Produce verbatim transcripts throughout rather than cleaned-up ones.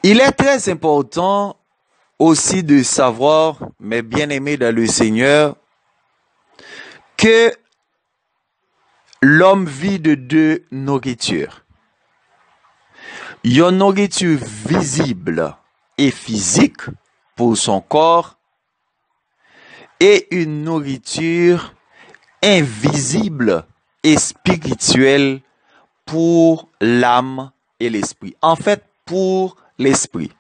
Il est très important aussi de savoir, mes bien-aimés dans le Seigneur, que l'homme vit de deux nourritures. Une nourriture visible et physique pour son corps et une nourriture invisible et spirituelle pour l'âme et l'esprit. En fait, pour l'esprit.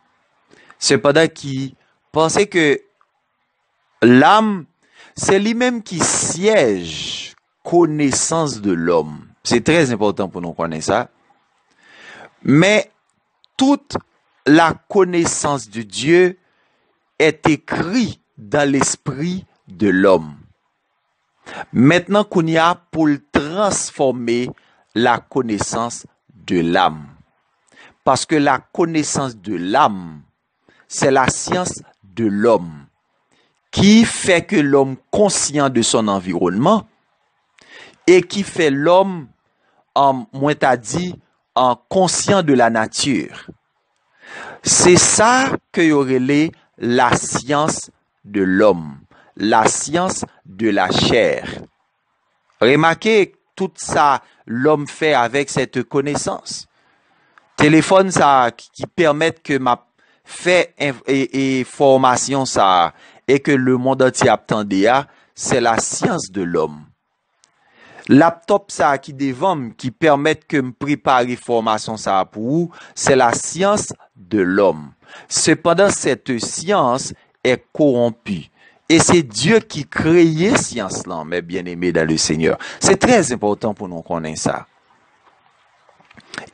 Cependant, qui pensait que l'âme, c'est lui-même qui siège connaissance de l'homme. C'est très important pour nous connaître ça. Mais toute la connaissance de Dieu est écrite dans l'esprit de l'homme. Maintenant, kounye a pou l transfòme la connaissance de l'âme. Parce que la connaissance de l'âme, c'est la science de l'homme qui fait que l'homme conscient de son environnement et qui fait l'homme, en, mwen ta di, en conscient de la nature. Se sa ke yo rele la science de l'homme, la science de la chair. Remake tout sa lòm fè avèk cette connaissance. Telefòn sa ki, ki pèmèt ke m ap fè enf-, e, e fòmasyon sa e ke lemonn antye ap tande a, c'est la science de l'homme. Laptop sa ki devan m, ki pèmèt ke m prepare fòmasyon sa pou ou, c'est la science de l'homme. Cependant, cette science est corrompue. Et c'est Dieu qui crée science là, mes bien-aimés dans le Seigneur. C'est très important pour nous connaître ça.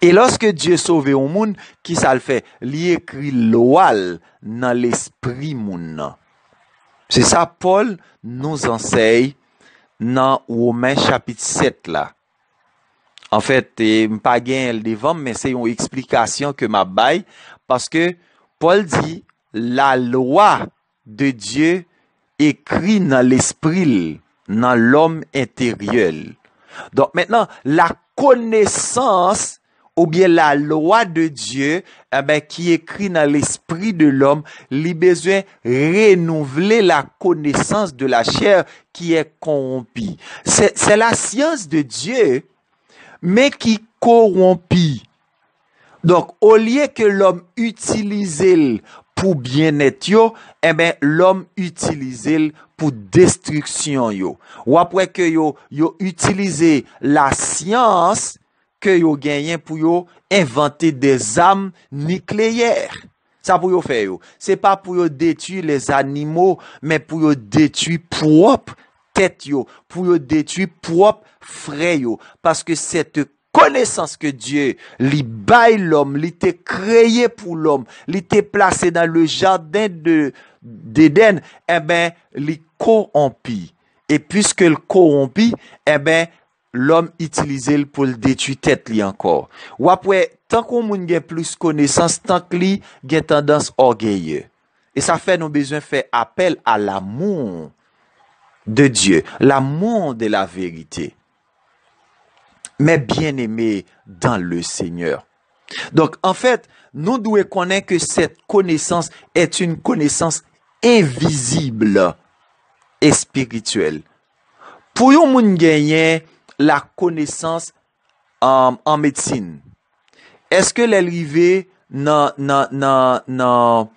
E lòske Dye sove yon moun, ki sa l fè? Li ekri lwa l nan lespri moun nan. Se sa Pòl nous enseigne nan Women chapit sèt la. Anfèt, e, m pa genyen l devan m, men se yon eksplikasyon ke m ap bay, paske Pòl di, la loi de Dieu écrit nan lespri l, nan lòm enteryè l. Donk, mentnan, la connaissance oubyen la loi de Dieu, enben, ki ekri nan lespri de lòm, li bezwen renouvle la connaissance de la chair qui est corrompue. C'est, c'est la science de Dieu, men ki kowonpi. Donk, olye ke lòm itilize l pou byennèt yo, enben, lòm itilize l pou destriksyon yo. W ap wè ke yo, yo itilize lasyans ke yo genyen pou yo envante de zam nikleyè. Sa pou yo fè yo? Se pa pou yo detwi lèzanimo, men pou yo detwi pwòp tèt yo, pou yo detwi pwòp frè yo. Paske cette connaissance que Dieu li bay lòm, li te kreye pou lòm, li te plase dans le jardin de, d'Éden, enben, li kowonpi. E piske l kowonpi, enben, lòm itilize l pou l detwi tèt li ankò. W ap wè, tank yon moun gen plis konesans, tank li gen tandans ògeye. E sa fè nou bezwen fè apèl à l'amour de Dieu, l'amour de la vérité. Mes bien-aimés dans le Seigneur. Donk, anfèt, nou dwe konnen ke cette connaissance est une connaissance invisible et spirituelle. Pou yon moun genyen la connaissance an, an medsin, èske lè l rive nan, nan, nan, nan,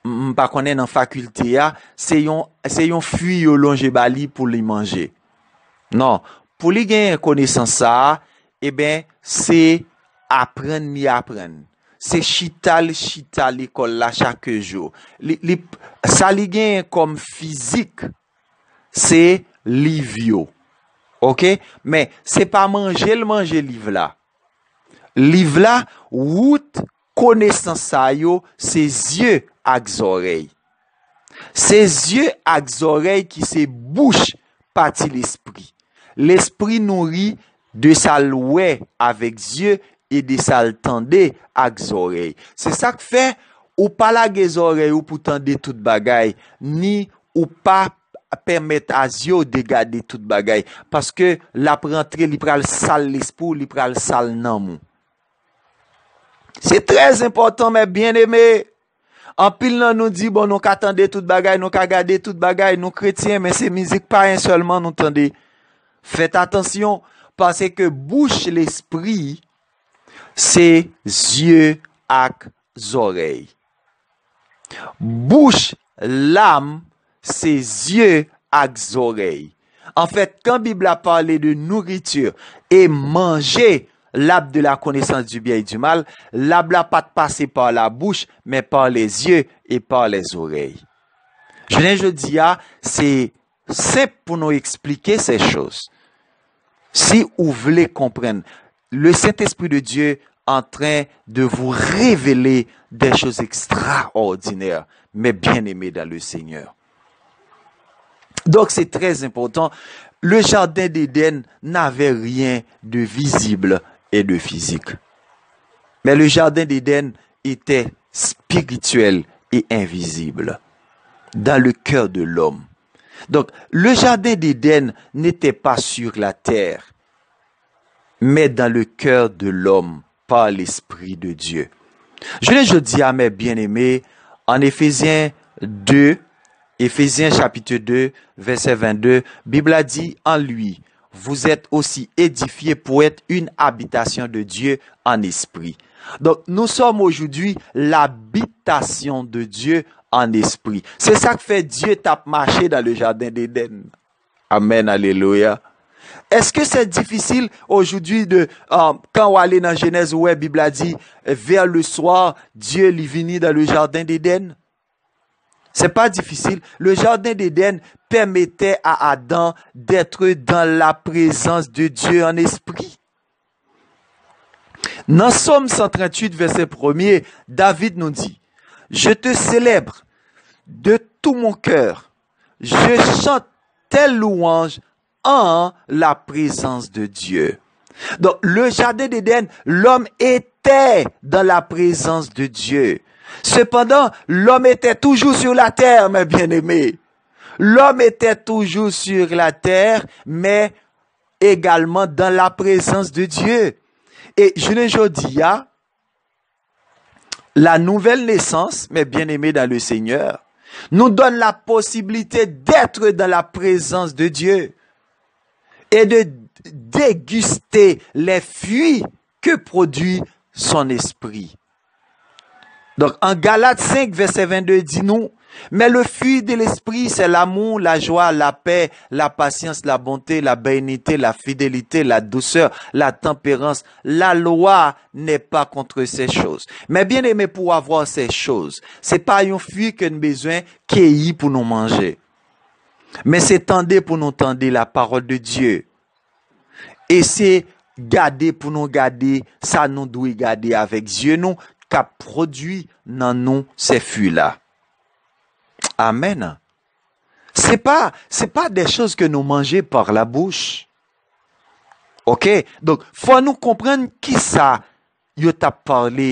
m pa konnen, nan fakilte a, se yon, se yon fwi yo lonje ba li pou li manje? Non. Pou li genyen konesans sa a, eben, se aprann li aprann. Se chita l chita lekòl la chak jou. Li, li, sa li genyen kòm fizik, se liv yo. Oke? Men, se pa manje l manje liv la. Liv la, wout konesans sa yo, se zye ak zòrèy. Se zye ak zòrèy ki se bouch pati lespri. Lespri nouri de sa l wè avèk zye e de sa l tande ak zòrèy. Se sa k fè ou pa lage zòrèy ou pou tande tout bagay, ni ou pa pèmèt a zye w de gade tout bagay, paske l ap rantre, li pral sal lespri w, li pral sal nanm ou. Se trè enpòtan, mes bien-aimés. Anpil nan nou di, bon, nou ka tande tout bagay, nou ka gade tout bagay, nou kretyen, men se mizik payen sèlman nou tande. Fèt atansyon, paske bouch lespri, se zye ak zòrèy. Bouch lam, se zye ak zòrèy. Anfèt, kan Bib la pale de nouriti e manje, l'arbre de la connaissance du bien et du mal, lab la pa t pase pa labouch, men pa lezye e pa lezorèy. Jounen jodi a, se senp pou nou eksplike sè choz. Si ou vle konprann, le Saint-Esprit de Dieu en train de vous révéler des choses extraordinaires, mes bien-aimés dans le Seigneur. Donc, c'est très important. Le jardin d'Éden n'avait rien de visible et de physique. Mais le jardin d'Éden était spirituel et invisible dans le cœur de l'homme. Donc, le jardin d'Éden n'était pas sur la terre, mais dans le cœur de l'homme par l'Esprit de Dieu. Jounen jodi a, mes bien-aimés, en Éphésiens deux, Éphésiens chapitre deux, verset vingt-deux, Bib la di, en lui, vous êtes aussi édifiés pour être une habitation de Dieu en esprit. Donc, nous sommes aujourd'hui l'habitation de Dieu en esprit. Se sa k fè Dye t ap mache dans le jardin d'Éden. Amen, alelouya. Est-ce que c'est difficile aujourd'hui de, euh, quand w ale nan Jenèz, ou wè Bib la di, vers le soir, Dieu li vini dans le jardin d'Éden? C'est pas difficile. Le jardin d'Éden permettait à Adam d'être dans la présence de Dieu en esprit. Nan Sòm san tranntuit, vèsè premye, David nou di, Je te célèbre de tout mon cœur, je chante tes louanges en la présence de Dieu. Donc, le jardin d'Éden, l'homme était dans la présence de Dieu. Cependant, l'homme était toujours sur la terre, mes bien-aimés. L'homme était toujours sur la terre, mais également dans la présence de Dieu. E jounen jodi a, la nouvelle naissance, mes bien-aimés dans le Seigneur, nous donne la possibilité d'être dans la présence de Dieu et de déguster les fruits que produit son esprit. Donc, en Galates cinq, verset vingt-deux, dit nous, mais le fruit de l'esprit, c'est l'amour, la joie, la paix, la patience, la bonté, la bénité, la fidélité, la douceur, la tempérance. La loi n'est pas contre ces choses. Mes bien-aimés, pour avoir ces choses, se pa yon fwi ke n bezwen keyi pou nou manje. Men se tande pou nou tande la parole de Dieu. E se gade pou nou gade sa nou dwe gade avèk zye nou k ap pwodui nan nou se fwi la. Amèn. Se pa, se pa de choz ke nou manje par la bouche. Oke? Donk, fò nou konprann kisa yo t ap pale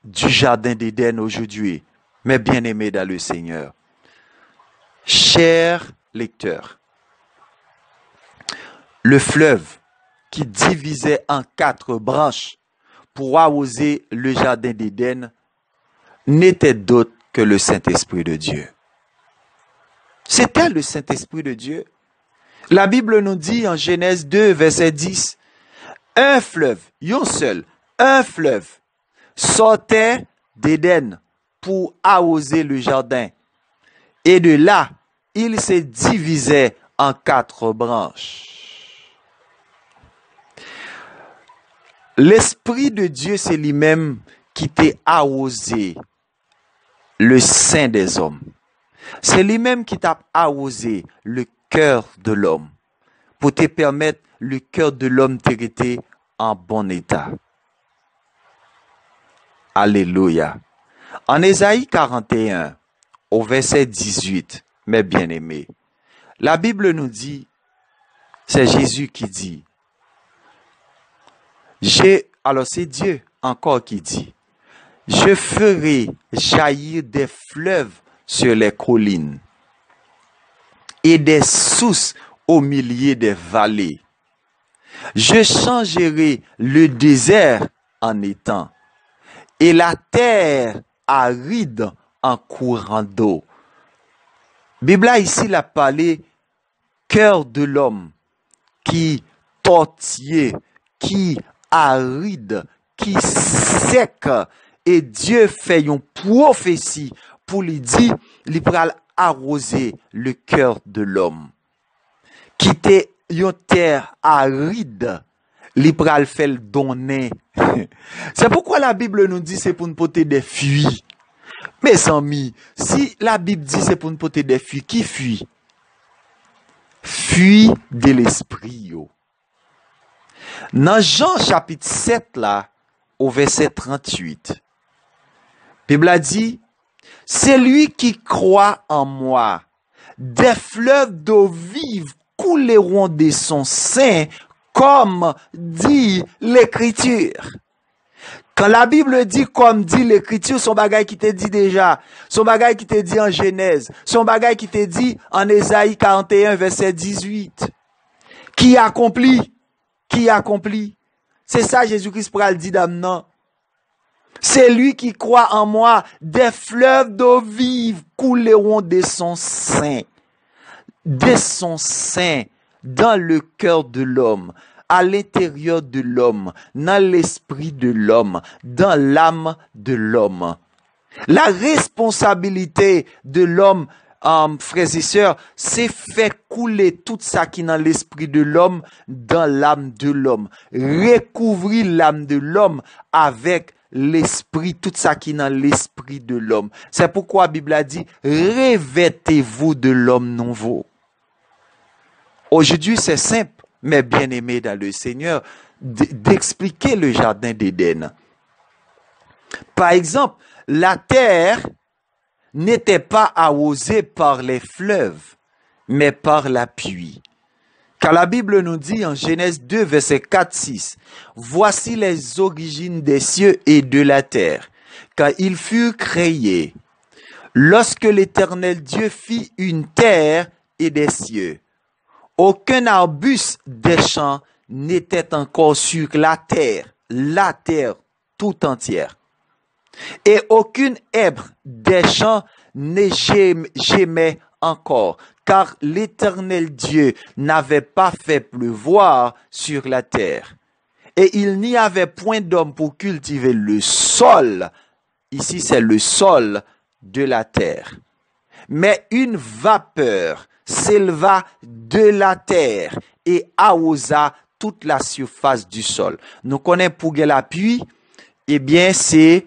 du jardin d'Éden aujourd'hui, mes bien-aimés dans le Seigneur. Chers lecteurs, le fleuve qui divisait en quatre branches pour arroser le jardin d'Éden n'était d'autre que le Saint-Esprit de Dieu. C'était le Saint-Esprit de Dieu. La Bible nous dit en Genèse deux, verset dix, un fleuve, yon sèl, un fleuve, sortait d'Éden pour arroser le jardin. Et de là, il se divisait en quatre branches. Lespri de Dye se li menm ki te awoze le sen dèzòm. Se li menm ki t ap awoze le cœur de l'homme pou te pèmèt le cœur de l'homme te rete an bon eta. Alelouya. An Ezayi karant e en, o vèsè dizuit, mes bien-aimés, la Bible nous dit, c'est Jésus qui dit, je, alors c'est Dieu encore qui dit, je ferai jaillir des fleuves sur les collines et des sources au milieu des vallées. Je changerai le désert en étang et la terre aride en courant d'eau. Bib la isi l ap pale cœur de l'homme ki tòtye, ki arid, ki sèk. E Dye fè yon pwofesi pou li di li pral awoze le cœur de l'homme. Kite yon tè arid, li pral fè l donnen. C'est pourquoi la Bible nous dit se pou n pote de fwi. Mezanmi, si Labib di se pou n pote de fwi, ki fwi? Fwi de lespri yo. Nan Jan chapit sèt la, o vèsè tranntuit, Bib la di, celui qui croit en moi, des fleuves d'eau vive couleront de son sein, comme dit l'Écriture. Quand la Bible dit comme dit l'Écriture, se yon bagay ki te di deja. Se yon bagay ki te di an Jenèz. Se yon bagay ki te di an Ezayi karannteyen, vèsè dizuit. Ki akonpli. Ki akonpli. Se sa Jezi Kris pral di dam nan. Celui qui croit en moi, des fleuves d'eau vive couleront de son sein. De son sein, dans le cœur de l'homme, à l'intérieur de l'homme, nan lespri de l'homme, dans l'âme de l'homme. La responsabilité de l'homme, um, frères et sœurs, se fè koule tout sa ki nan lespri de l'homme, dans l'âme de l'homme. Rekouvri l'âme de l'homme avec lespri, tout sa ki nan lespri de l'homme. C'est pourquoi Bib la di, revêtez-vous de l'homme nouveau. Aujourd'hui, c'est simple, mes bien-aimés dans le Seigneur, d- d'expliquer le jardin d'Éden. Par exemple, la terre n'était pas arrosée par les fleuves, mais par la pluie. Car la Bible nous dit en Genèse deux, verset quatre, six, voici les origines des cieux et de la terre, quand ils furent créés, lorsque l'Éternel Dieu fit une terre et des cieux. Aucun arbuste des champs n'était encore sur la terre, la terre tout entière. Et aucune herbe des champs ne gém- gémait encore, car l'Éternel Dieu n'avait pas fait pleuvoir sur la terre. Et il n'y avait point d'homme pour cultiver le sol. Ici, c'est le sol de la terre. Mais une vapeur s'éleva de la terre et arrosa toute la surface du sol. Nou konnen pou gen lapli, ebyen, se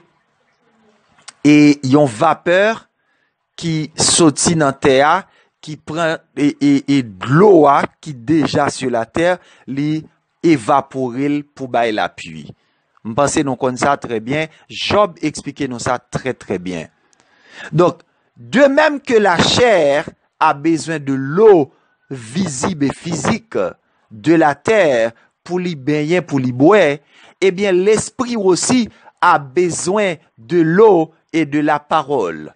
e yon vapè ki soti nan tè a, ki pran e, e, e dlo a ki deja sou latè, li evapore l pou bay lapli. M panse nou konn sa trè byen. Jòb eksplike nou sa trè, trè byen. Donk, de même que la chair a besoin de l'eau visible et physique de la terre pou li benyen, pou li bwè, ebyen, lespri osi a bezwen de l'eau et de la parole,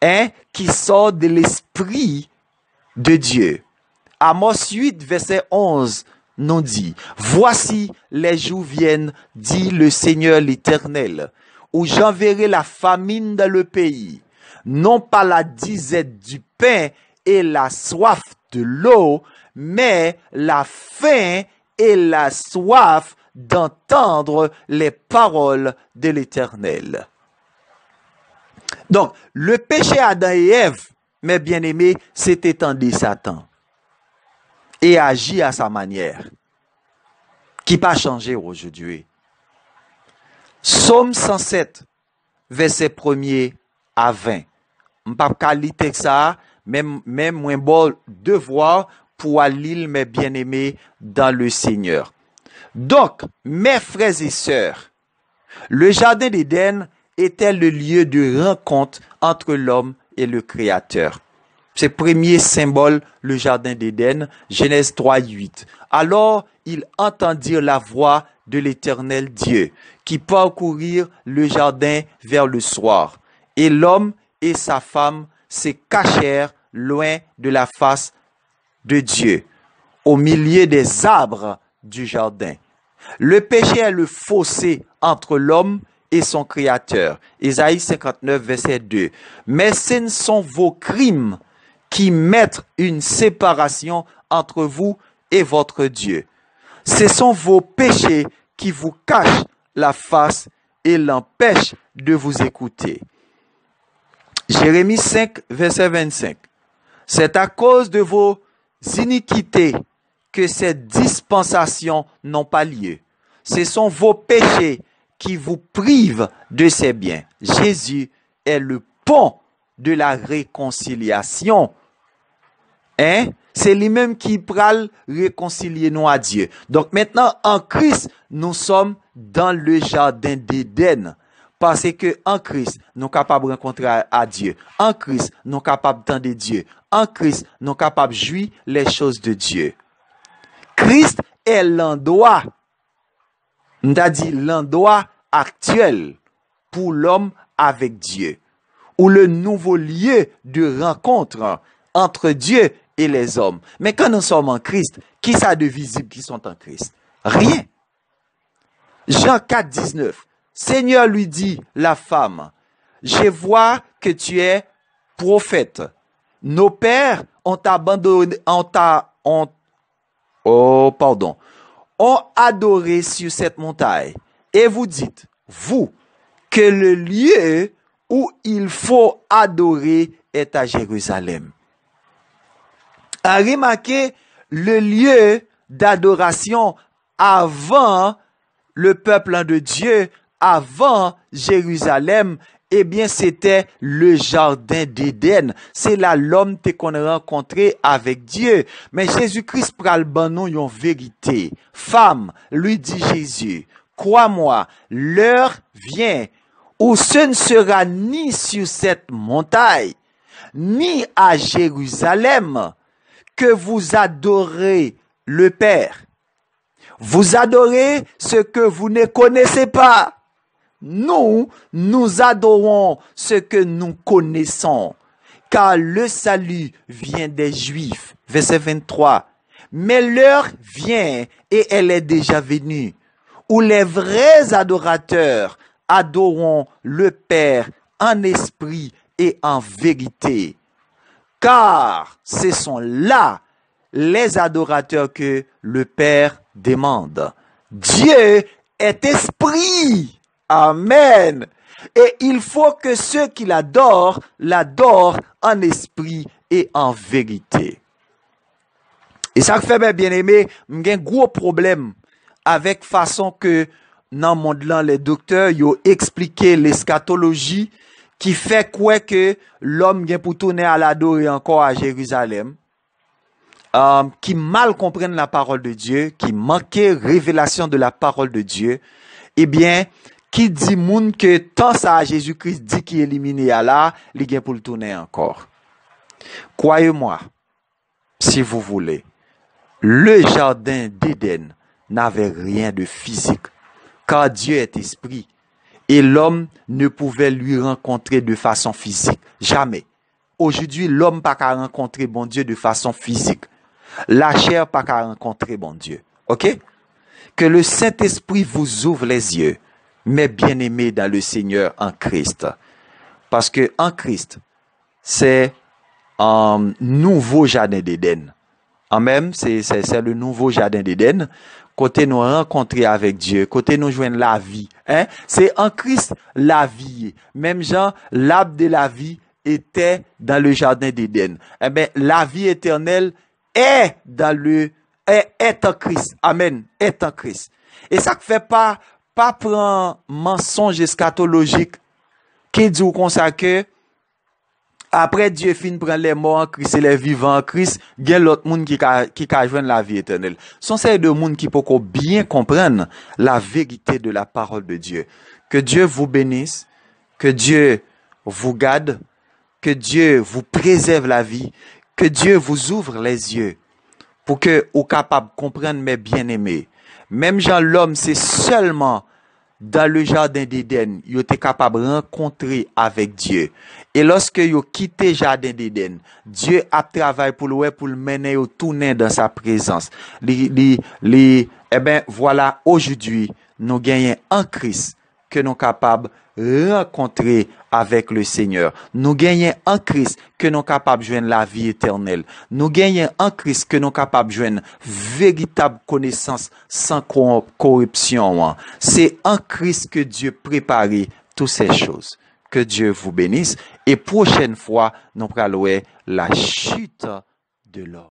hein, qui sort de l'esprit de Dieu. Amos huit, verset onze, nous dit, voici, les jours viennent, dit le Seigneur l'Éternel, où j'enverrai la famine dans le pays, non pas la disette du pain et la soif de l'eau, mais la faim et la soif d'entendre les paroles de l'Éternel. Donc, le péché Adam et Ève, mes bien-aimés, c'était tendre Satan et agir à sa manière, qui pas changé aujourd'hui. Psaume cent sept, verset premier à vingt. M p ap ka li tèks sa a, men, men mwen ba w devwa pou w al li l, mes bien-aimés dans le Seigneur. Donc, mes frères et sœurs, le jardin d'Éden était le lieu de rencontre entre l'homme et le Créateur. Se premye senbòl le jardin d'Éden, Genèse trois huit. Alors, ils entendirent la voix de l'Éternel Dieu, qui parcourut le jardin vers le soir. Et l'homme et sa femme se cachèrent loin de la face de Dieu, au milieu des arbres du jardin. Le péché est le fossé entre l'homme et son Créateur. Ésaïe cinquante-neuf, verset deux. Mais ce ne sont vos crimes qui mettent une séparation entre vous et votre Dieu. Ce sont vos péchés qui vous cachent la face et l'empêchent de vous écouter. Jérémie cinq, verset vingt-cinq. C'est à cause de vos iniquités que ces dispensations n'ont pas lieu. Ce sont vos péchés qui vous privent de ces biens. Jésus est le pont de la réconciliation. Hein? Se li menm ki pral rekonsilye nou a Dye. Donk, mentnan, an Kris, nous sommes dans le jardin d'Éden. Paske an Kris, nou kapab rankontre a, a Dye. An Kris, nou kapab tande Dye. An Kris, nou kapab jwi les choses de Dieu. Christ est l'endroit, m ta di l'endroit actuel pour l'homme avec Dieu, ou le nouveau lieu de rencontre entre Dieu et les hommes. Mais quand nous sommes en Christ, qui ça de visible qui sont en Christ? Rien. Jean quatre, dix-neuf. Seigneur, lui dit la femme, je vois que tu es prophète. Nos pères ont abandonné, ont, a- ont, oh, pardon, ont adoré sur cette montagne. Et vous dites, vous, que le lieu où il faut adorer est à Jérusalem. A remake, le lieu d'adoration avan le peuple de Dieu, avan Jerizalèm, ebyen, se te le jardin d'Éden. Se la lòm te konn rankontre avèk Dye. Men Jezi Kris pral ban nou yon verite. Femme, lui dit Jésus, crois-moi, l'heure vient où ce ne sera ni sur cette montagne, ni à Jérusalem, que vous adorez le Père. Vous adorez ce que vous ne connaissez pas. Nous, nous adorons ce que nous connaissons, car le salut vient des Juifs. Verset vingt-trois. Mais l'heure vient, et elle est déjà venue, où les vrais adorateurs adoreront le Père en esprit et en vérité. Car ce sont là les adorateurs que le Père demande. Dieu est esprit. Amen. Et il faut que ceux qui l'adorent l'adorent en esprit et en vérité. E sa k fè, mè byeneme, m gen gwo pwoblèm avèk fason ke nan mond lan, lè doktè yo eksplike leskatoloji ki fè kwè ke lòm gen pou tounen al adore ankò a Jerizalèm, um, qui mal comprennent la parole de Dieu, qui manquent révélation de la parole de Dieu, ebyen, ki di moun ke tan sa a Jezi Kris di ki elimine a la, li gen pou l tounen ankò. Croyez-moi, si vous voulez, le jardin d'Éden n'avait rien de physique, car Dieu est esprit, et l'homme ne pouvait lui rencontrer de façon physique. Jamais. Aujourd'hui, l'homme pa ka rankontre Bondye de fason fizik. Lachè pa ka rankontre Bondye. Ok? Que le Saint-Esprit vous ouvre les yeux, mes bien-aimés dans le Seigneur en Christ. Paske an Kris, se um, nouvo jaden d'Éden. Amen. Se, se, se le nouvo jaden d'Éden. Kote nou rankontre avèk Dye, kote nou jwenn lavi. Hein? Se an Kris lavi ye. Menm jan l'arbre de la vie était dans le jardin d'Éden. Enben, lavi etènèl est dans le, est, est en Christ. Amen. Est en Christ. E sa k fè pa, pa pran mansonj eskatolojik ki di w konsa ke apre Dye fin pran les morts en Christ et les vivants en Christ, gen lòt moun ki ka, ki ka jwenn lavi etènèl. Se yon seri de moun ki poko byen konprann la vérité de la parole de Dieu. Que Dieu vous bénisse, que Dieu vous garde, que Dieu vous préserve la vie, que Dieu vous ouvre les yeux, pou ke ou kapab konprann, mes bien-aimés. Menm jan lòm se sèlman dans le jardin d'Éden, yo te kapab rankontre avèk Dye. E lòske yo kite jaden d'Éden, Dye ap travay pou l wè, pou l mennen yo tounen dans sa présence. Li, li, li, enben, vwala, aujourd'hui, nou genyen an Kris ke nou kapab rankontre avèk le Seigneur. Nou genyen an Kris ke nou kapab jwenn lavi etènèl. Nou genyen an Kris ke nou kapab jwenn veritab konesans san ko-, koripsyon an. Se an Kris ke Dye prepare toutes ces choses. Que Dieu vous bénisse. E pwochèn fwa, nou pral wè la chute de l'homme.